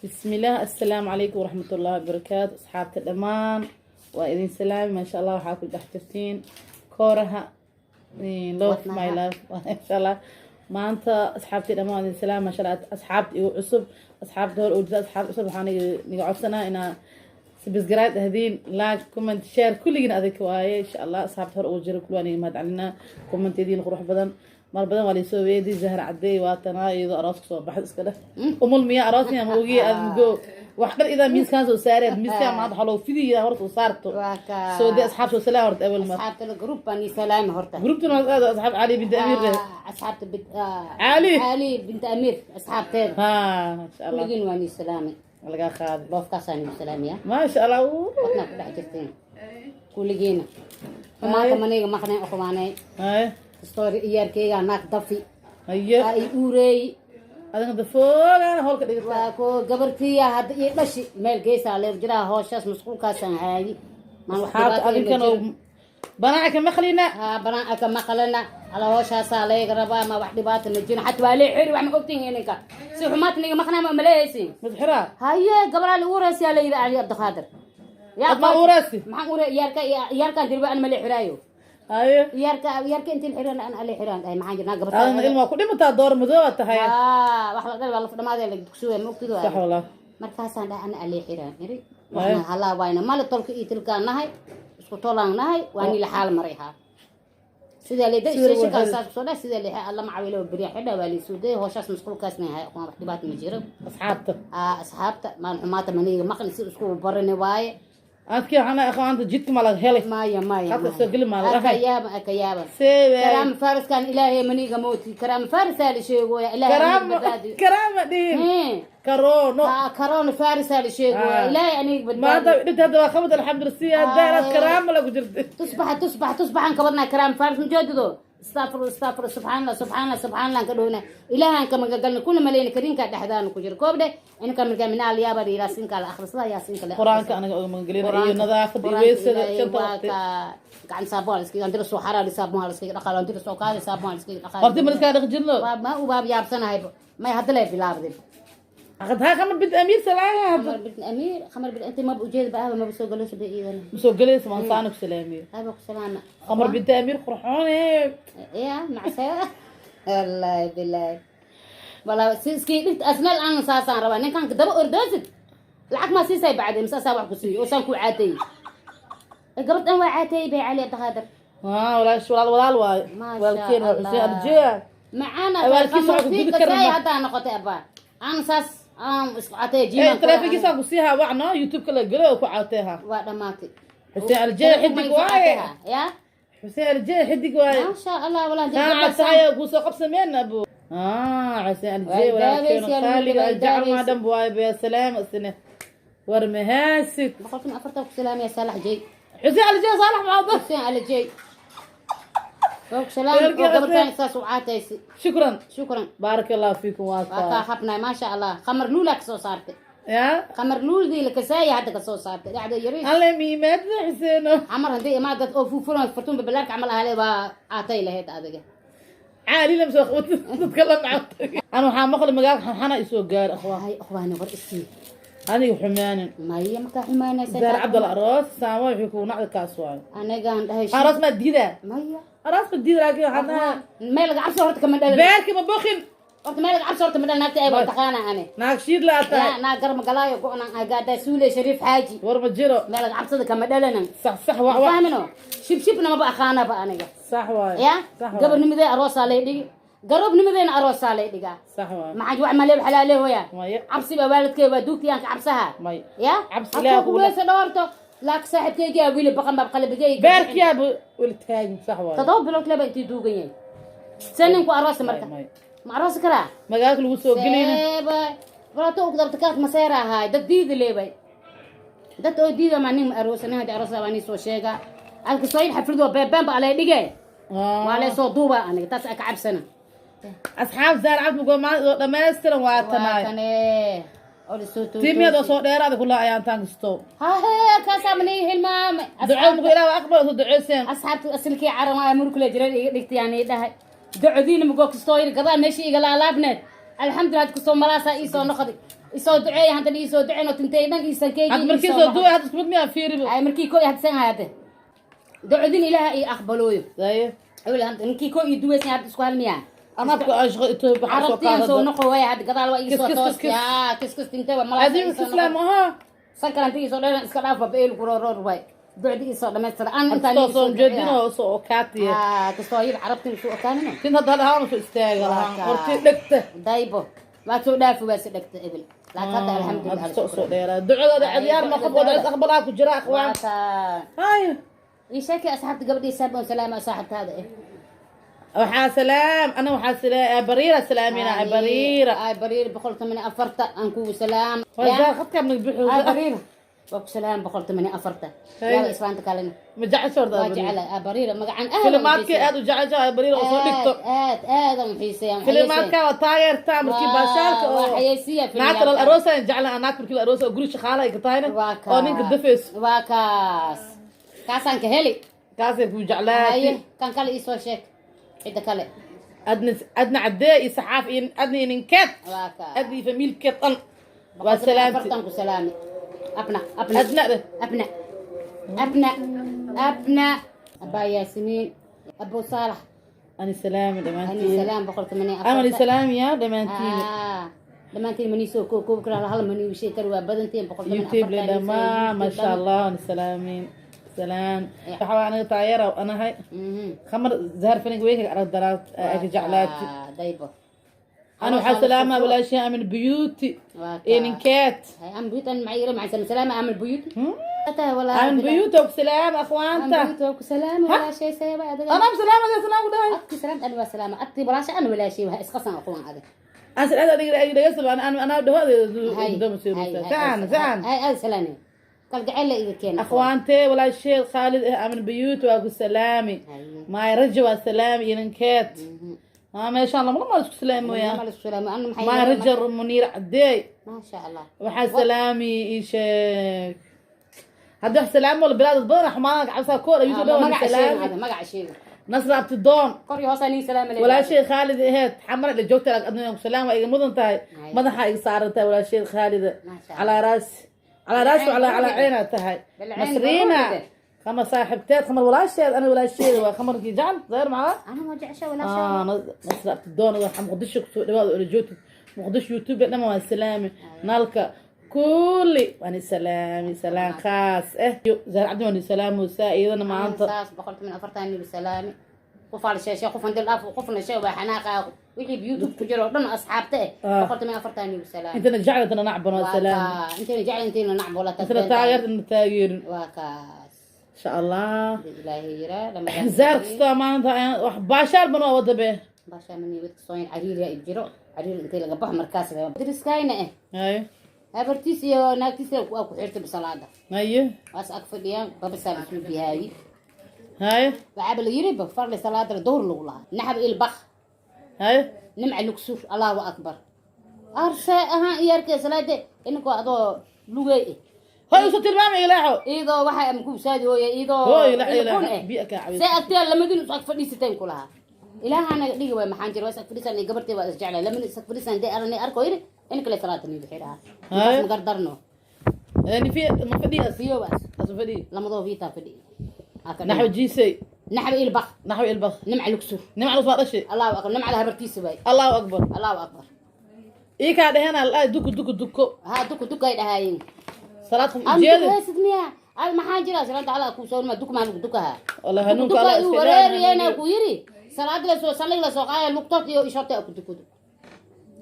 Bismillaah, assalaamu calaykum waraxmatullaahi wabarakaatu. Asxaabta dhammaan waa idin salaami. Maasha Allah, waxaa ku dhex jirtiin kooraha love my life. Maasha Allah, maanta asxaabtii dhammaan waa idin salaami. Maasha Allah, asxaabta igu cusub, asxaabta hor oo jirta, asxaabta cusub, waxaan niga codsanaa inaa subscribe dhahdiin, like, comment, share, kulligiin adag waaye. Insha Allah, asxaabta hor ugu jira kulli waan idin mahad celinaa. Comment-ediin qurux badan mar badan waa laysoo weedi. Zahra Cadey waa tanaa, iyadoo aroos kasoo baxay. Iska dheh umul miya aroos miya, ma ogiye. Aad mugo wax dhan idaa miiskaan soo saareed, miiskaan maanta waxaa loo fidiya hor soo saarto. Waa ka. Soo dee, asxaab soo salaam horta awal mar. Asxaabta group baan ii salaami horta. Grouptuna waa aad asxaab Cali binti Amiir leh. Asxaabta Cali. Cali binti Amiir asxaabteeda. Ha, masha Allah. Kulligiin waan ii salaamay. Lagaa qaaday. Loofkaasaan igu salaamiya. Maasha Allah. Wadnaa ku dhex jirteen kulligiina, xumaanta maniga maqneen uqumaanay. Haye. Story iyaarkeyga naag dafi. Haye. Aa i uureey. Adina dafoogaana howlka dhigata. Waa ko gabartiya hadda ii dhashi meel geesaa leer jiraa, hooshaas masquulkaasaan haayi maan wax asxaabta dhibaato ima adinkan oo jirin. banaaca ka maqlina. Haa, banaan aka maqlana ala hooshaasaa layga rabaa, ma wax dhibaata ma jirin, xataa waa lee xiri. Wax ma ogtihin ininka si xumaata niga maqnaa ma maleehaysin. Madxiraa. Haye, gabaraa la uureysiyaa la yidhi Cali Cabdiqaadir. Ad ma uureysi? Maxaan uure? Iyaarka iyaarkaan dirba an male xiraayo. Haye. Iyaarka iyaarka intiin xiran an ale xiraan dhahay, maxaan jirnaa gabarta. Adina ilmaa ku dhimataa, door madooba tahay. Haa, wax la dhal waa laf dhamaadee la dugsuwa, ma ogtido. Sax wallah. Markaasaan dhahay ana ale xiraan iri, waxna halaa waayna male tolka iyo tilkaan nahay, isku tolaan nahay, waa ni la xaal maray. Haa, sidaa le Sida shishikaa saas kusoo dhahay, sidaa leexa alla macawilo beriya xidha waa laysoo dayay, hooshaas masquulkaasna hay aqoon, wax dhibaata ma jiro. Asxaabta. Aa, asxaabta maan xumaata maniga maqli si isku barani waaye. Adkii waxaan aqoonta jidka ma laga helay. Maya, maya. Hadda soo geli maa laga Aka hay. yaaba, aka yaaba. See. Karaama fariskan Ilaahay maniga mooti, karaama farisaa la sheegoya, Ilaahay aniga Karaama. badbaadiyo. Karaama dhihin. Karoono. Haa, karoona farisaa la sheegoya. Ilaahay aniga maanta badbaadiyo. Dhinta hadda waa qabad, alxamdulillah, si haddaanaad karaama lagu jirtay. Tusbaxa, tusbax, tusbaxan kabadnaa, karaama faris majoodido, astafur, astafur, subxaan Allah, subxaan Allah, subxaan Allah ka dhowna, Ilaahan ka magagalna kuna maleyna karinka dhexdaana ku jira koobdhe inka markaa minaal yaaba yaasinka la akhrisada, yaasinka la. Qur-aanka anaga oga magangelina iyo nadaafada iyo weysada shanta waqti. Gacan saabuun la iskaga andira soo xaraa, saabuun la iskaga dhaqaa, andira soo kaadi, saabuun la iskaga dhaqaa. Horti ma iskaa dhaqi jirno. Waa ma u baab yaabsanahay, may hadda lay bilaabday. Aqadhaa Qamar bint Amiir salaaha hadda. Khamar bint Amiir, Khamar bint inta ma ujeeda ba ma soo galo sabe iidan. Ma soo gelaysa, waan saana ku salaamiyo. Haba ku salaama. Qamar bint Amiir qurxoone. Ya macsa, wallahi billahi wala si iskii dhigta asnal aan saasaan rabaa ninkan daba ordoosid, lacag ma siisay bacdi mise asaa wax ku siiyo oo saan ku caatay, gabadhan waa caatay bay Cali Cabdiqaadir. Aa, walaash, walaal, walaal waayo. Maasha walaalkeen waa Allah. Xuseen Arjeya. Macaana. Abaalkiisa waa ku gudi karnaa. Haddaa noqotay abaa aan saas aan isku catay. Ee Jiiman. Taleefankiisaan ku siihaa wacno, YouTube-ka la gelo oo ku caatay ha. Waa dhamaatay. Xuseen Arjeya xidig waaye. Ya. Xuseen Arjeya xidig waaye. Maasha Allah, walaa. Kaan cabtahay kuu soo qabsameen abu xuseen Arjeya. Waa walaalkeena daawaysi, qaaliga. waa jecel maa daawaysi. Dhan waaye beya salaam isne war mahaasid. 140 ku salaamaya Saalax Jey. Xuseen Arjeya Saalax maado. Xuseen Ala Jey oo ku salaam oo Walaalkeen gabadhaan Xuseen. Saas u caataysi. Shukran. Shukran. Baaraka Allahu fiikum. Waa kaa waa habnay, maasha Allah, Khamar Luula ka soo saartay. Ya. Khamar Luuldii la kasaaya hadda ka soo saartay dhacda yariis. Alle miimaadna Xuseeno. Camar haddii imaad dad oo fuufuran fartuun babalaarka camal ahale waa caatay lahayd adiga. Caali lam soo qabto dadka la macantay, ana waxaa maqli magaalka xanxana isoo gaar akhwaan. Hay ikhwaani, war isii. Aniga xumaanin. Maya, markaa xumaanaysa. Zaar Cabdal aroos saama wixii kuu nacda kaas waayo. Anigaan dhahay. Aroos ma diidaa? Maya. Aroos ma diida, laakiin waxaan dhahaa meel laga cabso horta kama dhalin. Beerka ma boqin. Horta meel laga cabso horta ma dhalin, naagta ay waa taqaana ane. Naag shiid laa tahay. Yaa naa garma galaayo go-nan agaadaa suule Shariif Xaaji. War ma jiro. Meel laga cabsada kama dhalanan. Sax sax, wax wax. Fahmino, shibshibna maba aqaanaba aniga. Sax waayo. Ya. Sax waayo. Gabarnimadee aroosaa lay dhigi, garoobnimadeena aroosaa lay dhigaa. Sax waayo. Maxaa wax malee xalaale hoya. Maya. Cabsi baa waalidkay waa duugtiyaan ka cabsaha. May. Ya. Cabsi Hadduu Ilaaha kugu kuweysa dhoorto laak saaxiibkaygaa wili baqan baa qalbigay. Beerkiyaaba weli taagin, sax waayo. 7 bilood leba intii duugan yahay see ninku aroosi marka. May. Ma aroosi karaa? Magaalka lagu soo gelayna. Seeba walaato ugdabta kaas maseera ahaay, dad diida leebay, dad oo diida ma nin ma aroosa, nin hadii aroosa waa nin soo sheega alka soo in xaflado beebeen ba alay dhige, waa lay soo duuba, aniga taas aka cabsana. Asxaab, Zaar Cabdi mugo oo dhammaystiran waa waa tanaay. Kane oo lasoo tiimiyad oo soo dheeraada kula ayaan taan kasto. Hahe, kaasaa mani hilmaamay. Duco mugo Ilaah aqbal soo duceyseen. Asxaabta asalkii caran waa murkule jiran iga dhigtayaan ii dhahay ducodiina mugoo kastoo yiri gadaal meesha iga laalaabneed, alxamdulilah, had kastoo malaasaa ii soo noqday. Isoo duceeya hantan, iisoo duceyn oo tintay dhan iisankeygi. Had markii soo duway, had isku mid miyaa fiiribo. Ay, markii koo hadsan hayate ducodin Ilaaha ii aqbalooyo. Haye. Awel hanta ninkii koo ii duweysan, hadda isku hal miyaa? Anadku aan shaqo Itoobiya waxaa soo Carabtiyan soo qaadada. Noqo waaya, hadda gadaal waa iisoo Kis, kis, toos kis, kis. Yaa kis kis tintay waa malaas. Adigu islaam ahaa. Sankalanti iisoo dheeran iska dhaaf, baba eel kurooroor waay, ducdi iisoo dhamaystira an intaan. Kastoo soo jeedinoo soo okaatiye. Kastoo ayada carabtin soo okaanino. Tin hadda hadda soo istaaga lahaan Waa kaa. Horti dhegta. Daybo waa soo dhaafi, waa si dhegta ebil, laakiin hadda alxamdulilah. Hadda soo soo dheeraa ducadooda cadyaar ma qof wada is aqbalaa ku jira akhwaan. Waa Hay. Ii sheekay asxaabta gabadhii saab on salaama saaxibtaada eh. Waxaa salaam ana, waxaa salaam Bariira, salaamina Bariira. Ay Bariira, 114 aan kugu salaam. Waa khadka mag bixu. Ay Bariira, waa ku salaam 114. Hay. Yaa islaanta kalena. Ma jecesha horta? Waa jecela ay Bariira magacan aad. Filimaadka aad u jeceshahay Bariira oo soo dhigto. Aad aad aan u xiiseeyaa. Filimaadka waa taageertaa markii baashaalka waa oo xayeysiya. Naagta la aroosa jecla, naagta markii la aroosa oo guri shaqaala ay ka tahayna Waa oo ninka dafayso. Waa kaas, kaasaan ka heli. Kaasay ku Haye. jeclaatay. Kan kale iisoo sheeg, cidda kale. Adna, adna cadee iyo saxaaf iyo adna iyo ninkeed. Waa kaas. Adna iyo famiilkeed dhan waa salaamti. 4 ku salaami abna abna. Adna dheh. Abna abna abna abaa Yaasimiin, Abu Saalax. Ani salaami ani dhammaantiin. Salaam 184. Amani salaamiya dhammaantiin. Ah, dhammaantiin maniisoo koo koobi karaa, hal mani shay kar waa badantiin 184. YouTube le dhammaan, maasha Allah, ani salaamin salaam. Waxa waa aniga taageera anahay khamar zahar fanig weyka arag daraad aga jeclaati. Daybo. Ana waxaa salaamaa walaashay Amin Beauty iyo ninkeed. Am buyut an macayira maca salaama am buyut wala. Amin Beauty og salaam akhwaanta. Am buyut ku salaam walaashay sayba adiga. Anaa salaam adiga salaam ku dhahay. Adki salaam an waa salaama adki walaashay an walaashay waa isqasan aqoon adag. Aan salaam adiga adiga dhageysta, ana anaa dhaho dama sii saan saan. Hay ay salaami kalgacayl la iga keena. Akhwaante walaashay Khaalid eh Amin Beauty waa ku salaami. Maay rajo waa salaami iyo ninkeed. Maa meeshaan lama lama isku salaamooyaa. Ma la isku salaamo an maxay? Maay rajo Muniir Cadeey. Maasha Allah. Waxaa salaami ii sheeg hadda wax salaam wala bilaad dad badan xumaana cabsaa koor ayuu Ah, dhawan magaca sheega. salaami. Hada magaca sheega. Nasra Abtidoon. Kor iyo hoos aan ii salaam leeyahay. Walaashay Khaalid aheed xamar la joogta adduunka ku salaam, waa iga mudan tahay. Hay. Madaxa iga saaran tahay walaashay Khaalida. Maasha Allah. Calaa raasi, calaa raasi, calaa cayna tahay. بالعين. Nasriina. بالروح. Khamar saaxiibteed, khamar walaasheed, ana walaasheeda waa khamarkii jecel zayr macaa. Ana ma jecesha walaasha. آه، نصر Abtidoon waxa Muqdisho ku soo dhawaad oo joogtid Muqdisho YouTube dhama waa salaami nalka kulli waan salaami salaan khaas eh Zahar Cabdi waan salaam iyadana maanta. Saas 184 nigu salaami, qof al sheeshe, qof handil dhaaf, qofna shay waa xanaaqa wixii YouTube ku jiro oo dhan asxaabta eh. Ah. 184 nigu salaami. Intana jecel intana nacban waa Waa salaami. Intayna jecel intayna nacb wala. Intana taageer intana taageerin. Waa kaas. Insha Allah. Ilaahay yiraa lama. Zaar kasta maanta wax baashaal ban waa wada be. Baasha mani wadka sooyin cariiri ay jiro, cariiri intay laga baxo markaas dariskayna eh. Haye. Habartiis iyo naagtiisa waa ku xirtay salaada. Haye. Waas ag fadhiyaan babasaa islu bihaayi. Haye. Waxaaba la yiri ba farli salaada dowr lagu lahaa naxab ilbaq. Haye. Nimca lugsur, Allahu akbar, arse ahaan iyo arkay salaade inkoo adoo lugey eh. Hoy usu tilmaamay ilaaxo. Iyadoo waxa am ku saadi hooye iyadoo Hooy, la ilkun ilaaha, eh. biyo kaa cabaysa. See agtee lamadin is ag fadhiisateen ku lahaa ilaaha naga dhigi waay, maxaan jira waa is ag fadhiisan gabartay waa is jeclay lamadin is ag fadhiisan dee arane arko yiri in kale salaada nii bixiraha. Haye. Magar darno. Yani fi ma fadhiya. Fiyo waas. Asu fadhiya. Lamadoo fiitaa fadhi. Naxw jiisay. Naxba ilbaq. Naxw ilbaq. Nimca lugsur. Nimca lusoo dhashay. Allahu akbar, nimcada habartiisa waay. Allahu akbar. Allahu akbar. Ii kaa dheheen al duku duku duko. Haa, duku dukay dhahaayeen. Salaad qof Am ujeeda. Duku miya ad maxaa jira salaada ala ku soo ma duku maa lagu dukaha. Wallahi hanuunka duka Allah uu iska wareeriyena ilaaliyo. Ku yiri salaada la soo sallig la soo qaaya lugtood iyo ishorta ku dukudo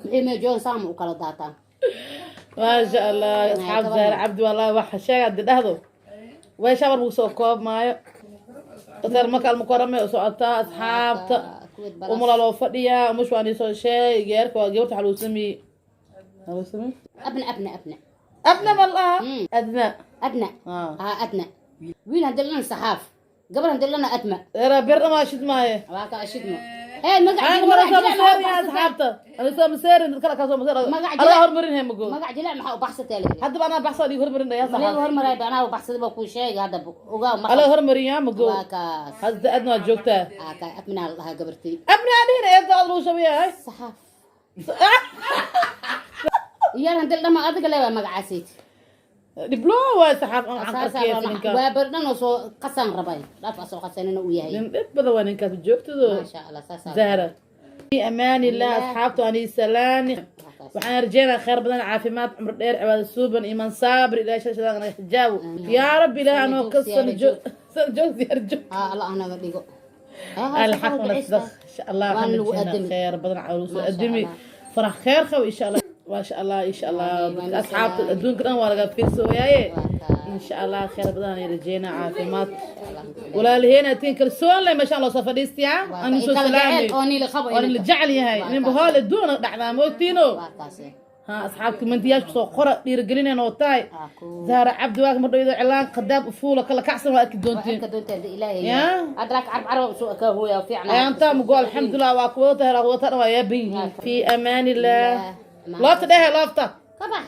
maxay mee joon saama u kala daataan. Maasha Allah, asxaab Zahra Cabdi wallahi waxa sheega hadii dhahdo way shabar buu soo koob maayo dadka marka almukarame u socotaa asxaabta. Kuwad balas. Umula loo fadhiyaa umush waan soo sheegay geerka waa gabarta waxaa lagu sameeyey, waxaa lagu sameeyey. Abna abna abna. Adna ma laha adna. Adna. Ah. Ha, adna wiil hadii lana saxaaf, gabar hadii lana adma. Era bir ma shid maaye. Waa ka ashidmo ee magac aan jilaac mara soo magac maseerin jilaac asxaabta ana soo maseerin dadka kala soo maseerin. Magac ala jilaac. Hormarin he mago. Magac jilaac maxaa u baxsatay la yiri? Haddaba anaa baxsoo dhig hormarin ya malee saxaab. Hormaray anaa u baxsaday baa kuu sheegay hadda ogaa ma. Ala hormarin yaa mago. Waa kaas. Hadda adna waa joogtaa. Aa ka adminaa la dhahaa gabartay. Abna adina eedda aad lagu shabiyahay. Saxaaf. Iyaal hadii la dhama adiga leewaa magacaasiid. Diblo waa saxaaf aan Saasaa arkay rabaa. ninka. Waa bardhan oo soo qasaan rabay, dhaaf asoo qasanina uu yahay. Nin dhib badan waa ninkaas joogtado. Maasha Allah, saasaa. Zahra, fi amaan illah asxaabtu, ani salaani. Waxaan rajeynaa khayr badan, caafimaad, cumri dheer, cibaado suuban, iimaan, saabir. Ilaah shashadaan naga xijaabo yaa rabbi. Ilaah anoo ka sano joog, sano joog, siyaar joog. Aa, Allah anaga dhigo. الحق ونصدق ان شاء الله. Waan lagu waxaan addimi. khayr badan cawlu soo Maasha addimi. Allah. Farax khayr qabo insha Allah, ma sha Allah, insha Allah. Waan asxaabta salaam. Adduunka dhan waa laga fiirsooyaaye. Waa kaa. Insha Allah khayr badan ayaan rajeynaa, caafimaad walaalaheena tiin kalsoon leh meeshaan loo soo fadhiistiyaa anu soo kala salaamay jecel oo niila qabo. Oo nila jecel yahay ninba hool adduuna dhacdaa moogtiino. Waa kaase. Ha, asxaabta mantiyaasha soo qora, dhiirigelineen oo tahay. Aa, ku Zahra Cabdi waa mar dhowdo cilaan qadaab ufuula kala kacsan, waa arki doontiin. Ka doontaa Ilaahay. Ya. Adraak carab carab soo ka hooya fiicna. Ayaantaa mugo, alxamdulilah, waa kuwada tahay, waa kuwada dhan, waa yaaban yihiin. Fi amaan illah. Illah. Loofta dhehe, loofta. Kabax.